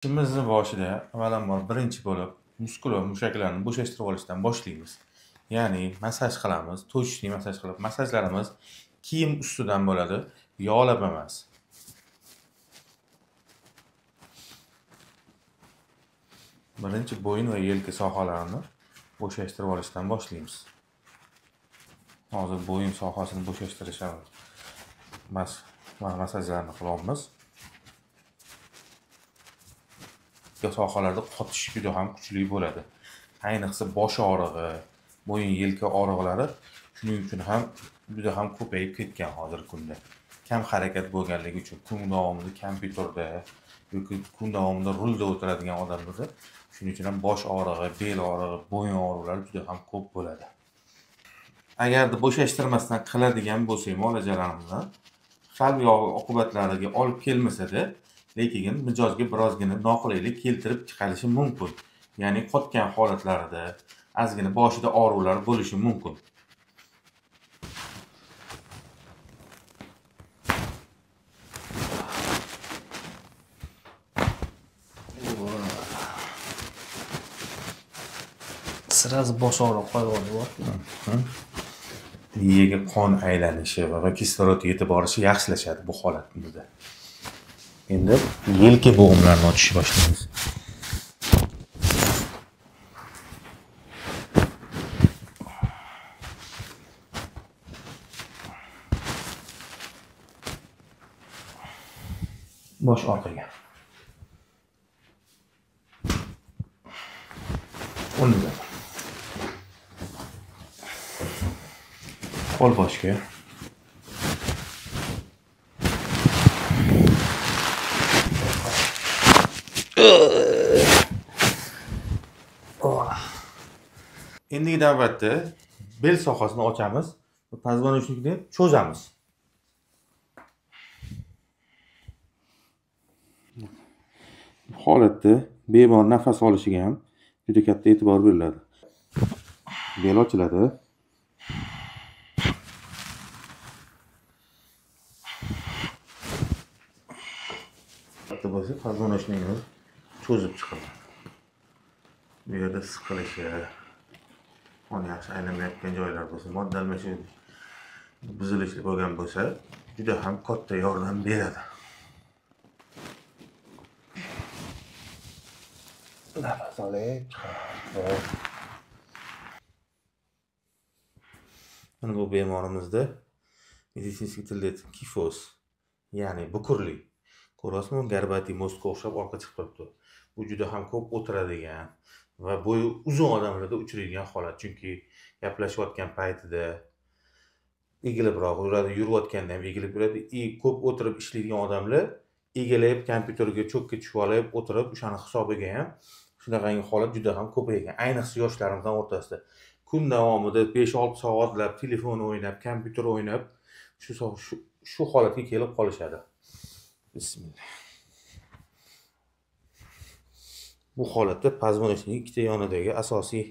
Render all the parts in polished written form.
Ishimizni boshida avvalambor birinchi bo'lib muskul va mushaklarni bo'shashtirib olishdan boshlaymiz. Ya'ni massaj qilamiz, точечный massaj qilib, massajlarimiz kiyim ustidan bo'ladi, yog'lab emas. Birinchi bo'yin va yelka sohalarini bo'shashtirib olishdan boshlaymiz. Hozir bo'yin sohasini bo'shashtirish massajlarini qilamiz. Sohalarda qotish juda ham kuchli bo'ladi. Ayniqsa bosh og'rig'i, bo'yin yelka og'riqlari shuning uchun ham juda ham ko'payib ketgan hozirgi kunda. Kam harakat bo'lganligi uchun kun davomida kompyuterda yoki kun davomida rulda o'tiradigan odamlarda shuning uchun ham bosh og'rig'i, bel og'rig'i, bo'yin og'riqlari juda ham ko'p bo'ladi. Agarda bo'shashtirmasdan qiladigan bo'lsak muolajalarimizni sal yog' oqibatlariga olib kelmasa-da, lekin mijozga birozgina noqulaylik keltirib chiqarishi mumkin. Ya'ni qotgan holatlarida ozgina boshida og'riqlar bo'lishi mumkin. Sirasi bosh og'riq qo'yib oldi. Miyaga qon aylanishi va kislorod yetib borishi yaxshilashadi bu holatda. Endi yelka bo'g'imlarini ochishni boshlaymiz. Bosh orqaga. O'rniga. Qo'l boshga. Endigi navbatda bel sohasini ochamiz va позвоночникni cho'zamiz. Bu holatda bemor nafas olishiga ham juda katta e'tibor beriladi. Bel ochiladi. Bo'lsa позвоночникni cho'zib chiqadi. Bu yerda siqilishi, qon yaxshi aylanmayotgan joylar bo'lsa, modda almashuvi buzilishi bo'lgan bo'lsa, juda ham katta yordam beradi. Nafas olib chiqadi. Mana bu bemorimizda meditsinskiy tilda kifoz, ya'ni bukurlik. Ko'rasizmi, garbati mostga o'xshab orqa chiqib turibdi. Bu juda ham ko'p o'tiradigan va bo'yi uzun odamlarda uchraydigan holat. Chunki gaplashayotgan paytida egilibroq yuradi, yurayotganda ham egilib yuradi. Ko'p o'tirib ishlaydigan odamlar egilib kompyuterga cho'kka tushib olib o'tirib, o'shani hisobiga ham shunaqangi holat juda ham ko'paygan. Ayniqsa yoshlarimizning o'rtasida kun davomida 5-6 soatlab telefon o'ynab, kompyuter o'ynab shu holatga kelib qolishadi. Bismillah. Bu holatda позвоночник ikkita yonidagi asosiy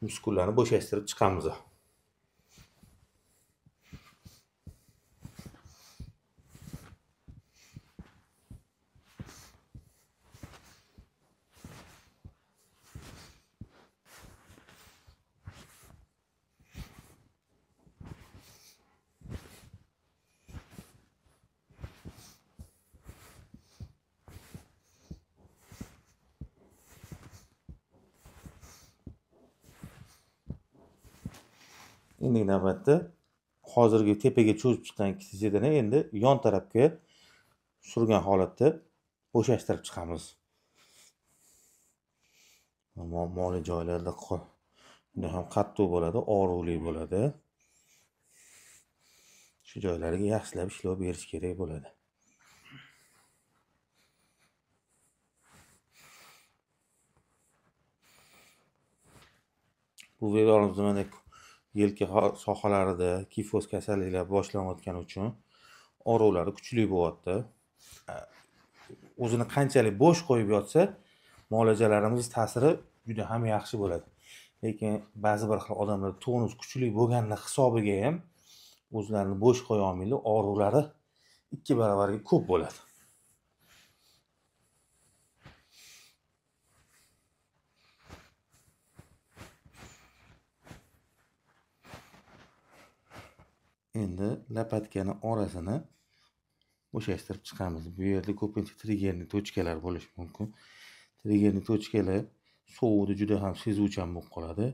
muskullarni bo'shashtirib chiqamiz. Endigi navbatda hozirgi tepaga cho'zib chiqqan kissedini endi yon tarafga surgan holatda bo'shashtirib chiqamiz. Muammoli joylarda juda ham qattiq bo'ladi, og'riqli bo'ladi. Shu joylarga yaxshilab ishlov berish kerak bo'ladi. Bu bemorimizda mana yelka sohalarida kifoz kasalliklar boshlanayotgani uchun og'riqlari kuchli bo'lyapti. O'zini qanchalik bo'sh qo'yib yotsa, muolajalarimiz ta'siri juda ham yaxshi bo'ladi. Lekin ba'zi bir xil odamlar tonus kuchli bo'lganini hisobiga ham o'zlarini bo'sh qo'ya olmaydi, og'riqlari 2 barobarga ko'p bo'ladi. Endi lopatkani orasini bo'shashtirib chiqamiz. Bu yerda ko'pincha triggerli tochkalar bo'lishi mumkin. Triggerli tochkalar sovuqda juda ham sezuvchan bo'lib qoladi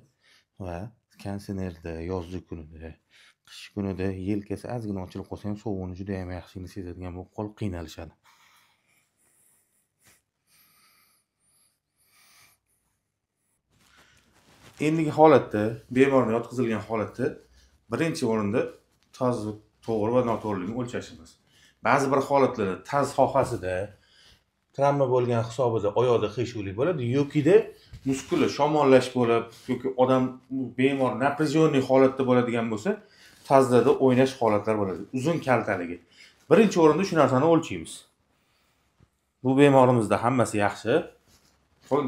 va konditsionerda yozgi kunida, qish kunida yelkasi ozgina ochilib qolsa ham sovuqni juda ham yaxshi sezadigan bo'lib qolib qiynalishadi. Endigi holatda, bemorni yotqizilgan holatda birinchi o'rinda toz to'g'ri va noto'g'riligini o'lchashimiz. Ba'zi bir holatlarda taz sohasida travma bo'lgan hisobida oyoqda qiyshuvlik bo'ladi yokida muskuli shamollash bo'lib yoki odam bemor напряженный holatda bo'ladigan bo'lsa, tazlarda o'ynash holatlar bo'ladi, uzun kaltaligi. Birinchi o'rinda shu narsani o'lchaymiz. Bu bemorimizda hammasi yaxshi.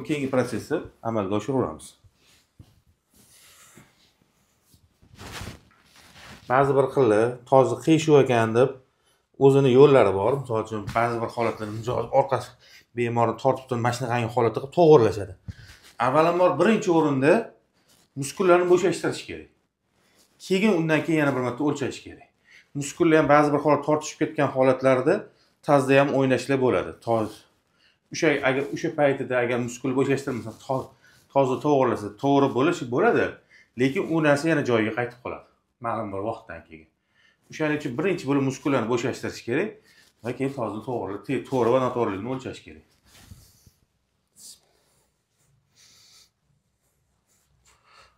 Keyingi protsessni amalga oshiraveramiz. Ba'zi bir xillar tozi qiyshuv ekan deb o'zini yo'llari bor. Misol uchun ba'zi bir holatlarda mijoz orqasi bemorni tortib turib mana shunaqangi holatda qilib to'g'rilashadi. Avvalambor birinchi o'rinda muskullarni bo'shashtirish kerak. Keyin undan keyin yana bir marta o'lchash kerak. Muskullar ham ba'zi bir holat tortishib ketgan holatlarda tazda ham o'ynashlar bo'ladi. Toz o'sha agar o'sha paytida agar muskul bo'shashtirilmasa, toza to'g'rilasa, to'g'ri bo'lishi bo'ladi, lekin u narsa yana joyiga qaytib qoladi ma'lum bir vaqtdan keyin. O'shaning uchun birinchi bo'lib muskullarni bo'shashtirish kerak va keyin tozni to'g'ri, to'g'ri va noto'g'riligini o'lchash kerak.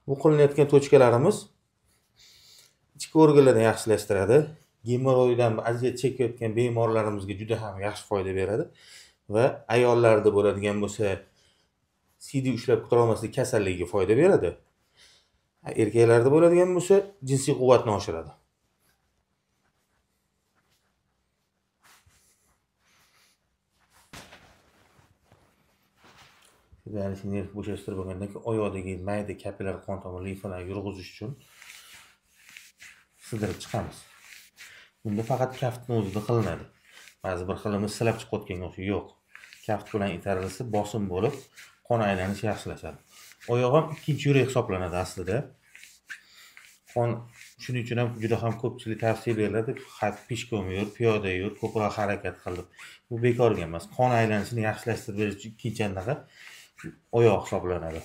Bu qilinayotgan tochkalarimiz ichki organlarni yaxshilashtiradi. Gemoroydan aziyat chekayotgan bemorlarimizga juda ham yaxshi foyda beradi va ayollarda bo'ladigan bo'lsa siydik ushlab turolmaslik kasalligiga foyda beradi. Erkaklarda bo'ladigan bo'lsa jinsiy quvvatni oshiradi. Nerv bo'shashtirib bo'lgandan keyin oyoqdagi mayda kapillar qon tomir limfalarni yurg'izish uchun sidirib chiqamiz. Bunda faqat kaftni o'zida qilinadi. Ba'zi bir xilimiz silab chiqayotganga o'xshaydi. Yo'q. Kaft bilan itarilsa bosim bo'lib, qon aylanishi yaxshilashadi. Oyoq ham ikkinchi yurak hisoblanadi aslida. Qon shuning uchun ham juda ham ko'pchilik tavsiya beriladi, pishkom yur, piyoda yur, ko'proq harakat qil deb. Bu bekorga emas. Qon aylanishini yaxshilashtirib berish uchun ikkinchi anaqa oyoq hisoblanadi.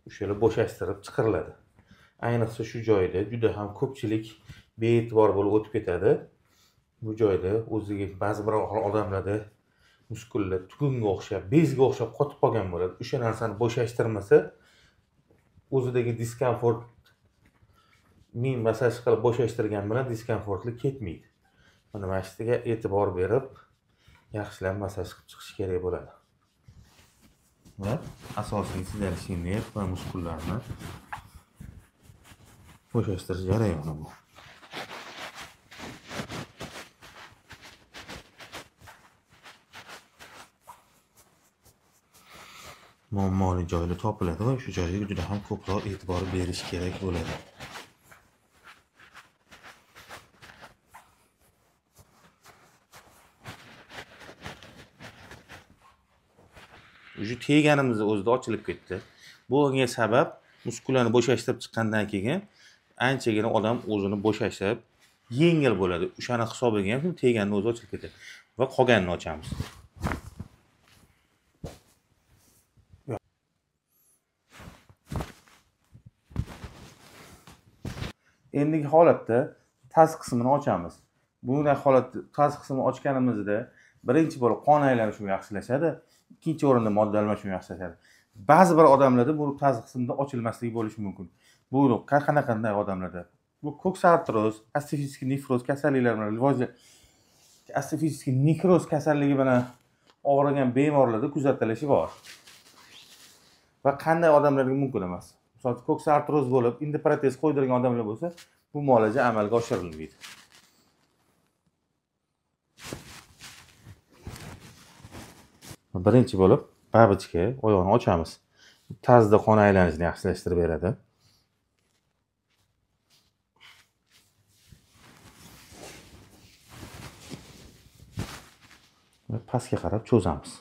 O'shalar bo'shashtirib chiqariladi. Ayniqsa shu joyda juda ham ko'pchilik bee'tibor bo'lib o'tib ketadi. Bu joyda o'ziga ba'zi bir odamlarda muskullar tugunga o'xshab, bezga o'xshab qotib qolgan bo'ladi. O'sha narsani bo'shashtirmasa, o'zidagi diskomfort ming massaj qilib bo'shashtirgan bilan diskomfortlik ketmaydi. Mana shu yerga e'tibor berib, yaxshilab massaj qilib chiqish kerak bo'ladi. Va asosiy sizlarning nerv va muskullarni bo'shashtirish jarayoni bu. Muammoli joylar topiladi va shu joyga juda ham ko'proq e'tibor berish kerak bo'ladi. Shu teganimizda o'zida ochilib ketdi. Bunga sabab muskullarni bo'shashtirib chiqqandan keyin anchagina odam o'zini bo'shashtirib yengil bo'ladi. O'shani hisobiga ham teganni o'zi ochilib ketadi va qolganini ochamiz. Endigi holatda taz qismini ochamiz. Bunday holatda taz qismini ochganimizda birinchi bo'lib qon aylanishi yaxshilashadi, ikkinchi o'rinda modda almashuvi yaxshilashadi. Ba'zi bir odamlarda bu taz qismida ochilmasligi bo'lishi mumkin. Bu qanaqanday odamlarda? Bu ko'ksartroz, osteofizik nefroz kasalliklari bilan rivojlangan, osteofizik nekroz kasalligi bilan og'rigan bemorlarda kuzatilishi bor. Va qanday odamlarga mumkin emas? Misol uchun ko'ksartroz bo'lib, endi protez qo'ydirgan odamlar bo'lsa, bu muolaja amalga oshirilmaydi. Birinchi bo'lib babichka oyoqni ochamiz. Tazda qon aylanishini yaxshilashtirib beradi. Va pastga qarab cho'zamiz.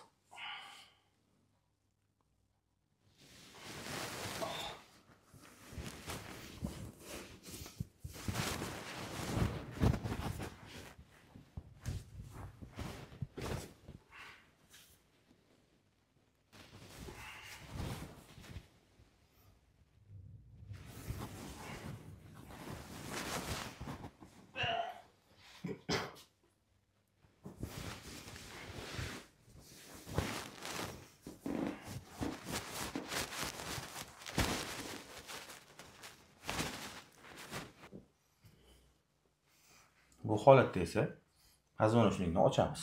Bu holatda esa позвоночникni ochamiz.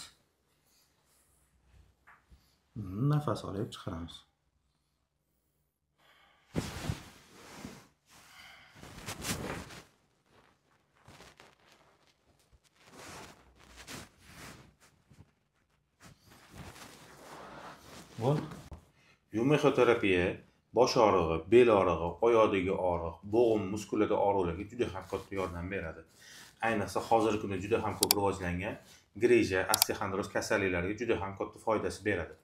Nafas olib chiqaramiz. Bo'ldi. Yumexoterapiya bosh og'rig'i, bel og'rig'i, oyoqdagi og'riq, bo'g'im, muskullarda og'riqlarga juda ham katta yordam beradi. Ayniqsa hozirgi kunda juda ham ko'p rivojlangan grija, osteoxondroz kasalliklariga juda ham katta foydasi beradi.